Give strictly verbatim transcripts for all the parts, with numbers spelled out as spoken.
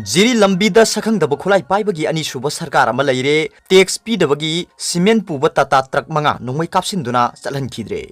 ꯖꯤꯔꯤ ꯂꯝꯕꯤꯗ ꯁꯛꯈꯪꯗꯕ ꯈꯨꯠꯂꯥꯏ ꯄꯥꯏꯕꯒꯤ ꯑꯅꯤꯁꯨꯕ ꯁꯔꯀꯥꯔ ꯑꯃ ꯂꯩꯔꯦ꯫ Tax ꯄꯤꯗꯕꯒꯤ cement ꯄꯨꯕ Tata truck ꯃꯉꯥ ꯅꯣꯡꯃꯩ ꯀꯥꯞꯁꯤꯟꯗꯨꯅ ꯆꯠꯍꯟꯈꯤꯗ꯭ꯔꯦ꯫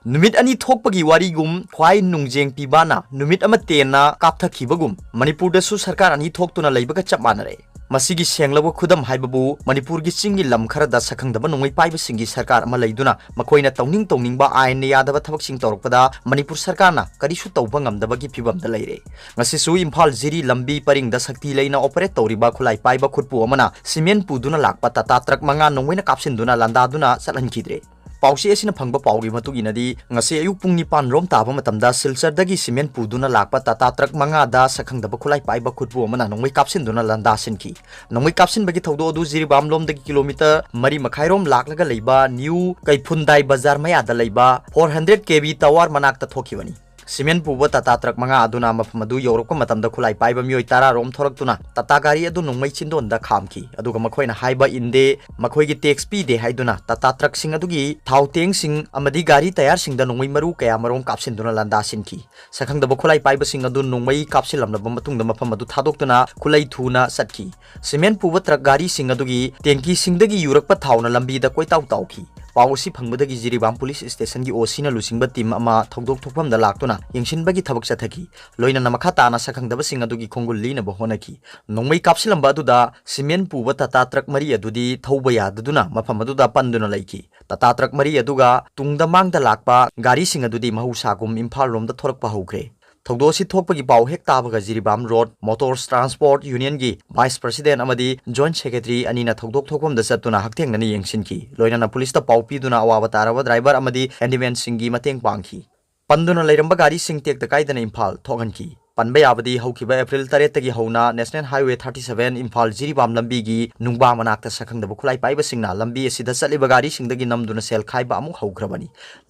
ꯅꯨꯃꯤꯠ ꯑꯅꯤ ꯊꯣꯛꯄꯒꯤ ꯋꯥꯔꯤꯒꯨꯝ, ꯈ꯭ꯋꯥꯏ ꯅꯨꯡꯖꯦꯡ ꯄꯤꯕꯥꯅ ꯅꯨꯃꯤꯠ ꯑꯃ ꯇꯦꯟꯅ ꯀꯥꯞꯊꯈꯤꯕꯒꯨꯝ, ꯃꯅꯤꯄꯨꯔꯗꯁꯨ ꯁꯔꯀꯥꯔ ꯑꯅꯤ ꯊꯣꯛꯇꯨꯅ ꯂꯩꯕꯒ ꯆꯞ ꯃꯥꯟꯅꯔꯦ꯫ ꯃꯁꯤꯒꯤ ꯁꯦꯡꯂꯕ ꯈꯨꯗꯝ ꯍꯥꯏꯕꯕꯨ ꯃꯅꯤꯄꯨꯔꯒꯤ ꯆꯤꯡꯒꯤ ꯂꯝ ꯈꯔꯗ ꯁꯛꯈꯪꯗꯕ ꯅꯣꯡꯃꯩ ꯄꯥꯏꯕꯁꯤꯡꯒꯤ ꯁꯔꯀꯥꯔ ꯑꯃ ꯂꯩꯗꯨꯅ ꯃꯈꯣꯏꯅ ꯇꯧꯅꯤꯡ ꯇꯧꯅꯤꯡꯕ ꯑꯥꯏꯟꯅ ꯌꯥꯗꯕ ꯊꯕꯛꯁꯤꯡ ꯇꯧꯔꯛꯄꯗ ꯃꯅꯤꯄꯨꯔ ꯁꯔꯀꯥꯔꯅ ꯀꯔꯤꯁꯨ ꯇꯧꯕ ꯉꯝꯗꯕꯒꯤ ꯐꯤꯕꯝꯗ ꯂꯩꯔꯦ꯫ ꯉꯁꯤꯁꯨ ꯏꯝꯐꯥꯜ ꯖꯤꯔꯤ ꯂꯝꯕꯤ ꯄꯔꯤꯡꯗ ꯁꯛꯇꯤ ꯂꯩꯅ operate ꯇꯧꯔꯤꯕ ꯈꯨꯠꯂꯥꯏ ꯄꯥꯏꯕ ꯈꯨꯠꯄꯨ ꯑꯃꯅ cement ꯄꯨꯗꯨꯅ ꯂꯥꯛꯄ Tata truck ꯃꯉꯥ ꯅꯣꯡꯃꯩꯅ ꯀꯥꯞꯁꯤꯟꯗꯨꯅ ꯂꯥꯟꯗꯥꯗꯨꯅ ꯆꯠꯍꯟꯈꯤꯗ꯭ꯔꯦ꯫ ꯄꯥꯎꯆꯦ ꯑꯁꯤꯅ ꯐꯪꯕ ꯄꯥꯎꯒꯤ ꯃꯇꯨꯡ ꯏꯟꯅꯗꯤ, ꯉꯁꯤ ꯑꯌꯨꯛ ꯄꯨꯡ ꯅꯤꯄꯥꯟ ꯔꯣꯝ ꯇꯥꯕ ꯃꯇꯝꯗ ꯁꯤꯜꯆꯔꯗꯒꯤ cement ꯄꯨꯗꯨꯅ ꯂꯥꯛꯄ Tata truck ꯃꯉꯥꯗ ꯁꯛꯈꯪꯗꯕ ꯈꯨꯠꯂꯥꯏ ꯄꯥꯏꯕ ꯈꯨꯠꯄꯨ ꯑꯃꯅ ꯅꯣꯡꯃꯩ ꯀꯥꯞꯁꯤꯟꯗꯨꯅ ꯂꯥꯟꯗꯥꯁꯤꯟꯈꯤ꯫ ꯅꯣꯡꯃꯩ ꯀꯥꯞꯁꯤꯟꯕꯒꯤ ꯊꯧꯗꯣꯛ ꯑꯗꯨ ꯖꯤꯔꯤꯕꯥꯝ ꯂꯣꯝꯗꯒꯤ kilometre ꯃꯔꯤ ꯃꯈꯥꯏꯔꯣꯝ ꯂꯥꯛꯂꯒ ꯂꯩꯕ New ꯀꯩꯐꯨꯟꯗꯥꯏ ꯕꯖꯥꯔ ꯃꯌꯥꯗ ꯂꯩꯕ four hundred K V tower ꯃꯅꯥꯛꯇ ꯊꯣꯛꯈꯤꯕꯅꯤ꯫ Cement ꯄꯨꯕ Tata truck ꯃꯉꯥ ꯑꯗꯨꯅ ꯃꯐꯝ ꯑꯗꯨ ꯌꯧꯔꯛꯄ ꯃꯇꯝꯗ ꯈꯨꯠꯂꯥꯏ ꯄꯥꯏꯕ ꯃꯤꯑꯣꯏ ꯇꯔꯥ ꯔꯣꯝ ꯊꯣꯔꯛꯇꯨꯅ Tata ꯒꯥꯔꯤ ꯑꯗꯨ ꯅꯣꯡꯃꯩ ꯆꯤꯟꯗꯣꯟꯗ ꯈꯥꯝꯈꯤ, ꯑꯗꯨꯒ ꯃꯈꯣꯏꯅ ꯍꯥꯏꯕ ꯏꯟꯗꯦ, ꯃꯈꯣꯏꯒꯤ tax ꯄꯤꯗꯦ ꯍꯥꯏꯗꯨꯅ Tata truck ꯁꯤꯡ ꯑꯗꯨꯒꯤ ꯊꯥꯎ tank ꯁꯤꯡ ꯑꯃꯗꯤ ꯒꯥꯔꯤ tyre ꯁꯤꯡꯗ ꯅꯣꯡꯃꯩ ꯃꯔꯨ ꯀꯌꯥ ꯃꯔꯣꯝ ꯀꯥꯞꯁꯤꯟꯗꯨꯅ ꯂꯥꯟꯗꯥꯁꯤꯟꯈꯤ꯫ ꯁꯛꯈꯪꯗꯕ ꯈꯨꯠꯂꯥꯏ ꯄꯥꯏꯕꯁꯤꯡ ꯑꯗꯨ ꯅꯣꯡꯃꯩ ꯀꯥꯞꯁꯤꯜꯂꯝꯂꯕ ꯃꯇꯨꯡꯗ ꯃꯐꯝ ꯑꯗꯨ ꯊꯥꯗꯣꯛꯇꯨꯅ ꯈꯨꯠꯂꯩ ꯊꯨꯅ ꯆꯠꯈꯤ꯫ Cement ꯄꯨꯕ truck ꯒꯥꯔꯤꯁꯤꯡ ꯑꯗꯨꯒꯤ tank ꯁꯤꯡꯗꯒꯤ ꯌꯨꯔꯛꯄ ꯊꯥꯎꯅ ꯂꯝꯕꯤꯗ ꯀꯣꯏꯇꯥꯎ ꯇꯥꯎꯈꯤ꯫ ꯄꯥꯎ ꯑꯁꯤ ꯐꯪꯕꯗꯒꯤ ꯖꯤꯔꯤꯕꯥꯝ police station ꯒꯤ O C ꯅ ꯂꯨꯆꯤꯡꯕ team ꯑꯃ ꯊꯧꯗꯣꯛ ꯊꯣꯛꯐꯝꯗ ꯂꯥꯛꯇꯨꯅ ꯌꯦꯡꯁꯤꯟꯕꯒꯤ ꯊꯕꯛ ꯆꯠꯊꯈꯤ꯫ ꯂꯣꯏꯅꯅ ꯃꯈꯥ ꯇꯥꯅ ꯁꯛꯈꯪꯗꯕꯁꯤꯡ ꯑꯗꯨꯒꯤ ꯈꯣꯡꯒꯨꯜ ꯂꯤꯅꯕ ꯍꯣꯠꯅꯈꯤ꯫ ꯅꯣꯡꯃꯩ ꯀꯥꯞꯁꯤꯜꯂꯝꯕ ꯑꯗꯨꯗ cement ꯄꯨꯕ Tata truck ꯃꯔꯤ ꯑꯗꯨꯗꯤ ꯊꯧꯕ ꯌꯥꯗꯗꯨꯅ ꯃꯐꯝ ꯑꯗꯨꯗ ꯄꯟꯗꯨꯅ ꯂꯩꯈꯤ꯫ Tata truck ꯃꯔꯤ ꯑꯗꯨꯒ ꯇꯨꯡꯗ ꯃꯥꯡꯗ ꯂꯥꯛꯄ ꯒꯥꯔꯤꯁꯤꯡ ꯑꯗꯨꯗꯤ ꯃꯍꯧꯁꯥꯒꯨꯝ ꯏꯝꯐꯥꯜ ꯂꯣꯝꯗ ꯊꯣꯔꯛꯄ ꯍꯧꯈ꯭ꯔꯦ꯫ ꯊꯧꯗꯣꯛ ꯑꯁꯤ ꯊꯣꯛꯄꯒꯤ ꯄꯥꯎ ꯍꯦꯛ ꯇꯥꯕꯒ Jiribam Road Motors Transport Union ꯒꯤ vice president ꯑꯃꯗꯤ joint secretary ꯑꯅꯤꯅ ꯊꯧꯗꯣꯛ ꯊꯣꯛꯐꯝꯗ ꯆꯠꯇꯨꯅ ꯍꯛꯊꯦꯡꯅꯅ ꯌꯦꯡꯁꯤꯟꯈꯤ꯫ ꯂꯣꯏꯅꯅ police ꯇ ꯄꯥꯎ ꯄꯤꯗꯨꯅ ꯑꯋꯥꯕ ꯇꯥꯔꯕ driver ꯑꯃꯗꯤ handyman ꯁꯤꯡꯒꯤ ꯃꯇꯦꯡ ꯄꯥꯡꯈꯤ꯫ ꯄꯟꯗꯨꯅ ꯂꯩꯔꯝꯕ ꯒꯥꯔꯤꯁꯤꯡ ꯇꯦꯛꯇ ꯀꯥꯏꯗꯅ ꯏꯝꯐꯥꯜ ꯊꯣꯛꯍꯟꯈꯤ꯫ ꯄꯟꯕ ꯌꯥꯕꯗꯤ ꯍꯧꯈꯤꯕ April ꯇꯔꯦꯠꯇꯒꯤ ꯍꯧꯅ National Highway thirty seven Imphal Jiribam ꯂꯝꯕꯤꯒꯤ ꯅꯨꯡꯕꯥ ꯃꯅꯥꯛꯇ ꯁꯛꯈꯪꯗꯕ ꯈꯨꯠꯂꯥꯏ ꯄꯥꯏꯕꯁꯤꯡꯅ ꯂꯝꯕꯤ ꯑꯁꯤꯗ ꯆꯠꯂꯤꯕ ꯒꯥꯔꯤꯁꯤꯡꯗꯒꯤ ꯅꯝꯗꯨꯅ ꯁꯦꯜ ꯈꯥꯏꯕ ꯑꯃꯨꯛ ꯍꯧꯈ꯭ꯔꯕꯅꯤ꯫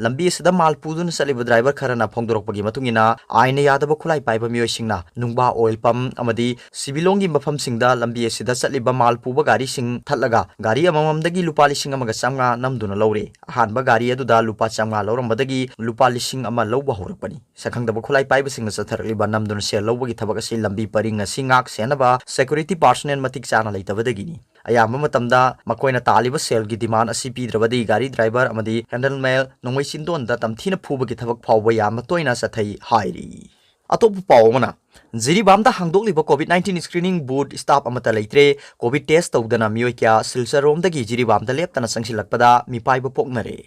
ꯂꯝꯕꯤ ꯑꯁꯤꯗ ꯃꯥꯜ ꯄꯨꯗꯨꯅ ꯆꯠꯂꯤꯕ driver ꯈꯔꯅ ꯐꯣꯡꯗꯣꯔꯛꯄꯒꯤ ꯃꯇꯨꯡ ꯏꯟꯅ, ꯑꯥꯏꯟꯅ ꯌꯥꯗꯕ ꯈꯨꯠꯂꯥꯏ ꯄꯥꯏꯕ ꯃꯤꯑꯣꯏꯁꯤꯡꯅ ꯅꯨꯡꯕꯥ oil pump ꯑꯃꯗꯤ ꯁꯤꯕꯤꯂꯣꯡꯒꯤ ꯃꯐꯝꯁꯤꯡꯗ ꯂꯝꯕꯤ ꯑꯁꯤꯗ ꯆꯠꯂꯤꯕ ꯃꯥꯜ ꯄꯨꯕ ꯒꯥꯔꯤꯁꯤꯡ ꯊꯠꯂꯒ ꯒꯥꯔꯤ ꯑꯃꯃꯝꯗꯒꯤ ꯂꯨꯄꯥ ꯂꯤꯁꯤꯡ ꯑꯃꯒ ꯆꯥꯝꯃꯉꯥ ꯅꯝꯗꯨꯅ ꯂꯧꯔꯦ꯫ ꯑꯍꯥꯟꯕ ꯒꯥꯔꯤ ꯑꯗꯨꯗ ꯂꯨꯄꯥ ꯆꯥꯝꯃꯉꯥ ꯂꯧꯔꯝꯕꯗꯒꯤ ꯂꯨꯄꯥ ꯂꯤꯁꯤꯡ ꯑꯃ ꯂꯧꯕ ꯍꯧꯔꯛꯄꯅꯤ꯫ ꯁꯛꯈꯪꯗꯕ ꯈꯨꯠꯂꯥꯏ ꯄꯥꯏꯕꯁꯤꯡꯅ ꯆꯠꯊꯔꯛꯂꯤꯕ ꯅꯝꯗꯨꯅ ꯁꯦꯜ ꯂꯧꯕꯒꯤ ꯊꯕꯛ ꯑꯁꯤ ꯂꯝꯕꯤ ꯄꯔꯤꯡ ꯑꯁꯤ ꯉꯥꯛ ꯁꯦꯟꯅꯕ security personnel ꯃꯇꯤꯛ ꯆꯥꯅ ꯂꯩꯇꯕꯗꯒꯤꯅꯤ꯫ ꯑꯌꯥꯝꯕ ꯃꯇꯝꯗ ꯃꯈꯣꯏꯅ ꯇꯥꯜꯂꯤꯕ ꯁꯦꯜꯒꯤ demand ꯑꯁꯤ ꯄꯤꯗ꯭ꯔꯕꯗꯤ ꯒꯥꯔꯤ driver ꯑꯃꯗꯤ handle mail ꯅꯣꯡꯃꯩ ꯆꯤꯟꯗꯣꯟꯗ ꯇꯝꯊꯤꯅ ꯐꯨꯕꯒꯤ ꯊꯕꯛ ꯐꯥꯎꯕ ꯌꯥꯝꯅ ꯇꯣꯏꯅ ꯆꯠꯊꯩ ꯍꯥꯏꯔꯤ꯫ ꯑꯇꯣꯞꯄ ꯄꯥꯎ ꯑꯃꯅ, ꯖꯤꯔꯤꯕꯥꯝꯗ ꯍꯥꯡꯗꯣꯛꯂꯤꯕ COVID nineteen screening booth staff ꯑꯃꯠꯇ ꯂꯩꯇ꯭ꯔꯦ꯫ COVID test ꯇꯧꯗꯅ ꯃꯤꯑꯣꯏ ꯀꯌꯥ ꯁꯤꯜꯆꯔꯔꯣꯝꯗꯒꯤ ꯖꯤꯔꯤꯕꯥꯝꯗ ꯂꯦꯞꯇꯅ ꯆꯪꯁꯤꯜꯂꯛꯄꯗ ꯃꯤꯄꯥꯏꯕ ꯄꯣꯛꯅꯔꯦ꯫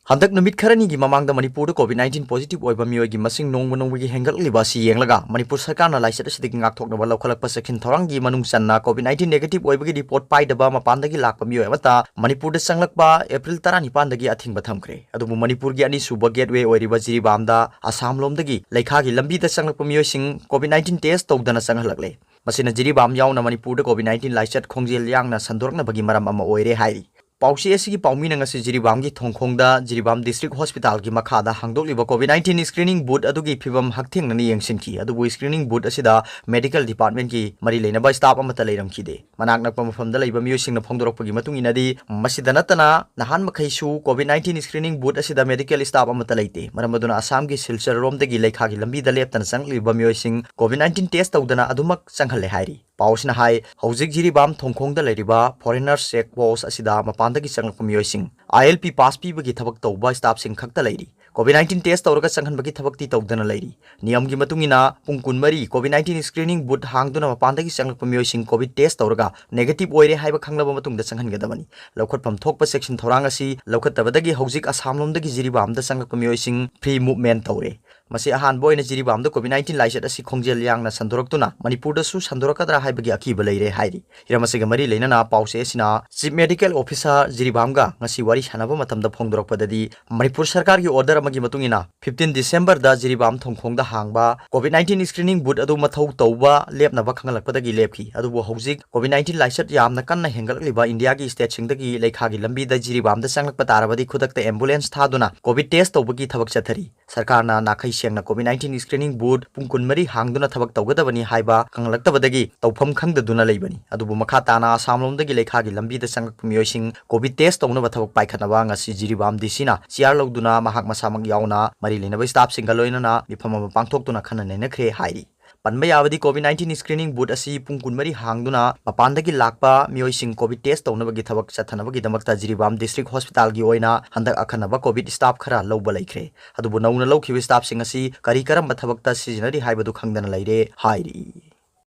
ꯍꯟꯗꯛ ꯅꯨꯃꯤꯠ ꯈꯔꯅꯤꯒꯤ ꯃꯃꯥꯡꯗ ꯃꯅꯤꯄꯨꯔꯗ COVID nineteen positive ꯑꯣꯏꯕ ꯃꯤꯑꯣꯏꯒꯤ ꯃꯁꯤꯡ ꯅꯣꯡꯃ ꯅꯣꯡꯃꯒꯤ ꯍꯦꯟꯒꯠꯂꯛꯂꯤꯕ ꯑꯁꯤ ꯌꯦꯡꯂꯒ ꯃꯅꯤꯄꯨꯔ ꯁꯔꯀꯥꯔꯅ ꯂꯥꯏꯆꯠ ꯑꯁꯤꯗꯒꯤ ꯉꯥꯛꯊꯣꯛꯅꯕ ꯂꯧꯈꯠꯂꯛꯄ ꯆꯦꯛꯁꯤꯟ ꯊꯧꯔꯥꯡꯒꯤ ꯃꯅꯨꯡ ꯆꯟꯅ COVID nineteen negative ꯑꯣꯏꯕꯒꯤ report ꯄꯥꯏꯗꯕ ꯃꯄꯥꯟꯗꯒꯤ ꯂꯥꯛꯄ ꯃꯤꯑꯣꯏ ꯑꯃꯠꯇ ꯃꯅꯤꯄꯨꯔꯗ ꯆꯪꯂꯛꯄ April ꯇꯔꯥꯅꯤꯄꯥꯟꯗꯒꯤ ꯑꯊꯤꯡꯕ ꯊꯝꯈ꯭ꯔꯦ꯫ ꯑꯗꯨꯕꯨ ꯃꯅꯤꯄꯨꯔꯒꯤ ꯑꯅꯤꯁꯨꯕ gateway ꯑꯣꯏꯔꯤꯕ ꯖꯤꯔꯤꯕꯥꯝꯗ ꯑꯁꯥꯝꯂꯣꯝꯗꯒꯤ ꯂꯩꯈꯥꯒꯤ ꯂꯝꯕꯤꯗ ꯆꯪꯂꯛꯄ ꯃꯤꯑꯣꯏꯁꯤꯡ COVID nineteen test ꯇꯧꯗꯅ ꯆꯪꯍꯜꯂꯛꯂꯦ꯫ ꯃꯁꯤꯅ ꯖꯤꯔꯤꯕꯥꯝ ꯌꯥꯎꯅ ꯃꯅꯤꯄꯨꯔꯗ COVID nineteen ꯂꯥꯏꯆꯠ ꯈꯣꯡꯖꯦꯜ ꯌꯥꯡꯅ ꯁꯟꯗꯣꯔꯛꯅꯕꯒꯤ ꯃꯔꯝ ꯑꯃ ꯑꯣꯏꯔꯦ ꯍꯥꯏꯔꯤ꯫ ꯄꯥꯎꯆꯦ ꯑꯁꯤꯒꯤ ꯄꯥꯎꯃꯤꯅ ꯉꯁꯤ ꯖꯤꯔꯤꯕꯥꯝꯒꯤ ꯊꯣꯡꯈꯣꯡꯗ ꯖꯤꯔꯤꯕꯥꯝ district hospitalꯒꯤ ꯃꯈꯥꯗ ꯍꯥꯡꯗꯣꯛꯂꯤꯕ COVID nineteen screening booth ꯑꯗꯨꯒꯤ ꯐꯤꯕꯝ ꯍꯛꯊꯦꯡꯅꯅ ꯌꯦꯡꯁꯤꯟꯈꯤ꯫ ꯑꯗꯨꯕꯨ screening booth ꯑꯁꯤꯗ medical departmentꯀꯤ ꯃꯔꯤ ꯂꯩꯅꯕ staff ꯑꯃꯠꯇ ꯂꯩꯔꯝꯈꯤꯗꯦ꯫ ꯃꯅꯥꯛ ꯅꯛꯄ ꯃꯐꯝꯗ ꯂꯩꯕ ꯃꯤꯑꯣꯏꯁꯤꯡꯅ ꯐꯣꯡꯗꯣꯔꯛꯄꯒꯤ ꯃꯇꯨꯡ ꯏꯟꯅꯗꯤ, ꯃꯁꯤꯗ ꯅꯠꯇꯅ ꯅꯍꯥꯟ ꯃꯈꯩꯁꯨ COVID nineteen screening booth ꯑꯁꯤꯗ medical staff ꯑꯃꯠꯇ ꯂꯩꯇꯦ꯫ ꯃꯔꯝ ꯑꯗꯨꯅ ꯑꯁꯥꯝꯒꯤ ꯁꯤꯜꯆꯔꯔꯣꯝꯗꯒꯤ ꯂꯩꯈꯥꯒꯤ ꯂꯝꯕꯤꯗ ꯂꯦꯞꯇꯅ ꯆꯪꯂꯛꯂꯤꯕ ꯃꯤꯑꯣꯏꯁꯤꯡ COVID nineteen test ꯇꯧꯗꯅ ꯑꯗꯨꯃꯛ ꯆꯪꯍꯜꯂꯦ ꯍꯥꯏꯔꯤ꯫ ꯄꯥꯎ ꯑꯁꯤꯅ ꯍꯥꯏ, ꯍꯧꯖꯤꯛ ꯖꯤꯔꯤꯕꯥꯝ ꯊꯣꯡꯈꯣꯡꯗ ꯂꯩꯔꯤꯕ foreigners check post ꯑꯁꯤꯗ ꯃꯄꯥꯟꯗꯒꯤ ꯆꯪꯂꯛꯄ ꯃꯤꯑꯣꯏꯁꯤꯡ ILP pass ꯄꯤꯕꯒꯤ ꯊꯕꯛ ꯇꯧꯕ staffꯁꯤꯡ ꯈꯛꯇ ꯂꯩꯔꯤ꯫ COVID nineteen test ꯇꯧꯔꯒ ꯆꯪꯍꯟꯕꯒꯤ ꯊꯕꯛꯇꯤ ꯇꯧꯗꯅ ꯂꯩꯔꯤ꯫ ꯅꯤꯌꯝꯒꯤ ꯃꯇꯨꯡ ꯏꯟꯅ ꯄꯨꯡ ꯀꯨꯟꯃꯔꯤ COVID nineteen screening booth ꯍꯥꯡꯗꯨꯅ ꯃꯄꯥꯟꯗꯒꯤ ꯆꯪꯂꯛꯄ ꯃꯤꯑꯣꯏꯁꯤꯡ COVID test ꯇꯧꯔꯒ negative ꯑꯣꯏꯔꯦ ꯍꯥꯏꯕ ꯈꯪꯂꯕ ꯃꯇꯨꯡꯗ ꯆꯪꯍꯟꯒꯗꯕꯅꯤ꯫ ꯂꯧꯈꯠꯐꯝ ꯊꯣꯛꯄ ꯆꯦꯛꯁꯤꯟ ꯊꯧꯔꯥꯡ ꯑꯁꯤ ꯂꯧꯈꯠꯇꯕꯗꯒꯤ ꯍꯧꯖꯤꯛ ꯑꯁꯥꯝꯂꯣꯝꯗꯒꯤ ꯖꯤꯔꯤꯕꯥꯝꯗ ꯆꯪꯂꯛꯄ ꯃꯤꯑꯣꯏꯁꯤꯡ free movement ꯇꯧꯔꯦ꯫ ꯃꯁꯤ ꯑꯍꯥꯟꯕ ꯑꯣꯏꯅ ꯖꯤꯔꯤꯕꯥꯝꯗ COVID nineteen ꯂꯥꯏꯆꯠ ꯑꯁꯤ ꯈꯣꯡꯖꯦꯜ ꯌꯥꯡꯅ ꯁꯟꯗꯣꯔꯛꯇꯨꯅ ꯃꯅꯤꯄꯨꯔꯗꯁꯨ ꯁꯟꯗꯣꯔꯛꯀꯗ꯭ꯔꯥ ꯍꯥꯏꯕꯒꯤ ꯑꯀꯤꯕ ꯂꯩꯔꯦ ꯍꯥꯏꯔꯤ꯫ ꯍꯤꯔꯝ ꯑꯁꯤꯒ ꯃꯔꯤ ꯂꯩꯅꯅ ꯄꯥꯎꯆꯦ ꯑꯁꯤꯅ Chief Medical Officer ꯖꯤꯔꯤꯕꯥꯝꯒ ꯉꯁꯤ ꯋꯥꯔꯤ ꯁꯥꯟꯅꯕ ꯃꯇꯝꯗ ꯐꯣꯡꯗꯣꯔꯛꯄꯗꯗꯤ, ꯃꯅꯤꯄꯨꯔ ꯁꯔꯀꯥꯔꯒꯤ order ꯑꯃꯒꯤ ꯃꯇꯨꯡ ꯏꯟꯅ fifteen Decemberꯗ ꯖꯤꯔꯤꯕꯥꯝ ꯊꯣꯡꯈꯣꯡꯗ ꯍꯥꯡꯕ COVID nineteen screening booth ꯑꯗꯨ ꯃꯊꯧ ꯇꯧꯕ ꯂꯦꯞꯅꯕ ꯈꯪꯍꯜꯂꯛꯄꯗꯒꯤ ꯂꯦꯞꯈꯤ꯫ ꯑꯗꯨꯕꯨ ꯍꯧꯖꯤꯛ COVID nineteen ꯂꯥꯏꯆꯠ ꯌꯥꯝꯅ ꯀꯟꯅ ꯍꯦꯟꯒꯠꯂꯛꯂꯤꯕ ꯏꯟꯗꯤꯌꯥꯒꯤ stateꯁꯤꯡꯗꯒꯤ ꯂꯩꯈꯥꯒꯤ ꯂꯝꯕꯤꯗ ꯖꯤꯔꯤꯕꯥꯝꯗ ꯆꯪꯂꯛꯄ ꯇꯥꯔꯕꯗꯤ ꯈꯨꯗꯛꯇ ambulance ꯊꯥꯗꯨꯅ COVID test ꯇꯧꯕꯒꯤ ꯊꯕꯛ ꯆꯠꯊꯔꯤ꯫ ꯁꯔꯀꯥꯔꯅ ꯅꯥꯈꯩ ꯁꯦꯡꯅ COVID nineteen screening booth ꯄꯨꯡ ꯀꯨꯟꯃꯔꯤ ꯍꯥꯡꯗꯨꯅ ꯊꯕꯛ ꯇꯧꯒꯗꯕꯅꯤ ꯍꯥꯏꯕ ꯈꯪꯂꯛꯇꯕꯗꯒꯤ ꯇꯧꯐꯝ ꯈꯪꯗꯗꯨꯅ ꯂꯩꯕꯅꯤ꯫ ꯑꯗꯨꯕꯨ ꯃꯈꯥ ꯇꯥꯅ ꯑꯁꯥꯝꯂꯣꯝꯗꯒꯤ ꯂꯩꯈꯥꯒꯤ ꯂꯝꯕꯤꯗ ꯆꯪꯂꯛꯄ ꯃꯤꯑꯣꯏꯁꯤꯡ COVID test ꯇꯧꯅꯕ ꯊꯕꯛ ꯄꯥꯏꯈꯠꯅꯕ ꯉꯁꯤ ꯖꯤꯔꯤꯕꯥꯝ DCꯅ chair ꯂꯧꯗꯨꯅ ꯃꯍꯥꯛ ꯃꯁꯥꯃꯛ ꯌꯥꯎꯅ ꯃꯔꯤ ꯂꯩꯅꯕ staffꯁꯤꯡꯒ ꯂꯣꯏꯅꯅ ꯃꯤꯐꯝ ꯑꯃ ꯄꯥꯡꯊꯣꯛꯇꯨꯅ ꯈꯟꯅ ꯅꯩꯅꯈ꯭ꯔꯦ ꯍꯥꯏꯔꯤ꯫ ꯄꯟꯕ ꯌꯥꯕꯗꯤ, COVID nineteen screening booth ꯑꯁꯤ ꯄꯨꯡ ꯀꯨꯟꯃꯔꯤ ꯍꯥꯡꯗꯨꯅ ꯃꯄꯥꯟꯗꯒꯤ ꯂꯥꯛꯄ ꯃꯤꯑꯣꯏꯁꯤꯡ COVID test ꯇꯧꯅꯕꯒꯤ ꯊꯕꯛ ꯆꯠꯊꯅꯕꯒꯤꯗꯃꯛꯇ ꯖꯤꯔꯤꯕꯥꯝ district hospitalꯒꯤ ꯑꯣꯏꯅ ꯍꯟꯗꯛ ꯑꯈꯟꯅꯕ COVID staff ꯈꯔ ꯂꯧꯕ ꯂꯩꯈ꯭ꯔꯦ꯫ ꯑꯗꯨꯕꯨ ꯅꯧꯅ ꯂꯧꯈꯤꯕ staffꯁꯤꯡ ꯑꯁꯤ ꯀꯔꯤ ꯀꯔꯝꯕ ꯊꯕꯛꯇ ꯁꯤꯖꯤꯟꯅꯔꯤ ꯍꯥꯏꯕꯗꯨ ꯈꯪꯗꯅ ꯂꯩꯔꯦ ꯍꯥꯏꯔꯤ꯫